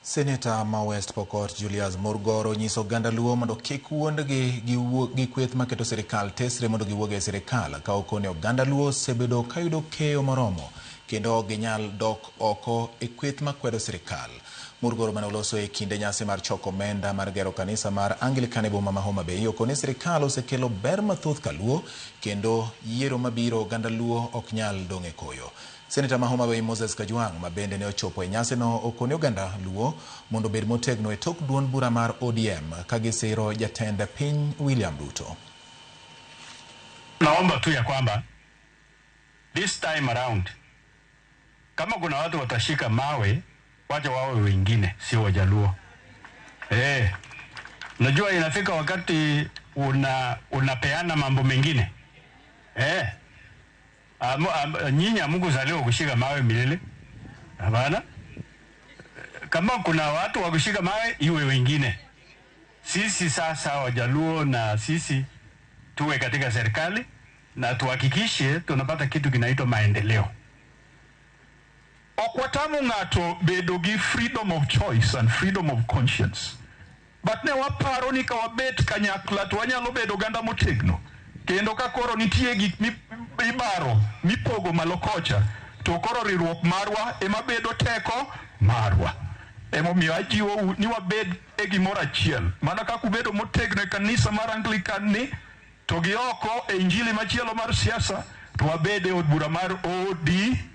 Seneta ma West Pokot Julius Murgor onyiso oganda Luo mondo kik wuondgi gi kweth maketo sirikal tesre mondo giwuog e sirikal ka okone oganda Luo osebedo kayudo keyo moromo kendo ok ginyal dok oko e kweth makwedo sirikal. Murgor mane oloso e kinde nyasi mar choko omenda mar gero kanisa mar Anglican e boma ma Homa Bay okone sirikal osekelo ber mathoth kaluo kendo yiero mabiro oganda Luo ok nyal dong' e koyo. Seneta ma Homa Bay Moses Kajwang' ma bende ne ochopo e nyasino okone oganda Luo mondo obed motegno e tok duond bura mar ODM ka gisiro jatend piny William Ruto. Naomba tu ya kwamba this time around kama kuna watu watashika mawe, wacha wawe wengine, sio Wajaluo. Najua inafika wakati unapeana mambo mengine. Nyinyi hamkuzaliwa kushika mawe milele. Hapana. Kama kuna watu wa kushika mawe, iwe wengine. Sisi sasa Wajaluo na sisi tuwe katika serikali na tuhakikishe tunapata kitu kinaitwa maendeleo. Ok watamo ng'ato bedo gi freedom of choice and freedom of conscience. But ne waparo ni ka wabet kanyakla to wanyalo bedo oganda motegno. Kendo ka koro nitie gik mibaro mipogo malo kocha, to koro riwruok marwa ema bedo teko marwa. Emomiyo ajiwou ni wabed e gimoro achiel. Mana kaka ubedo motegno e kanisa mar Anglican ni, to gi oko e injili machielo mar siasa, to wabed e od bura mar ODM.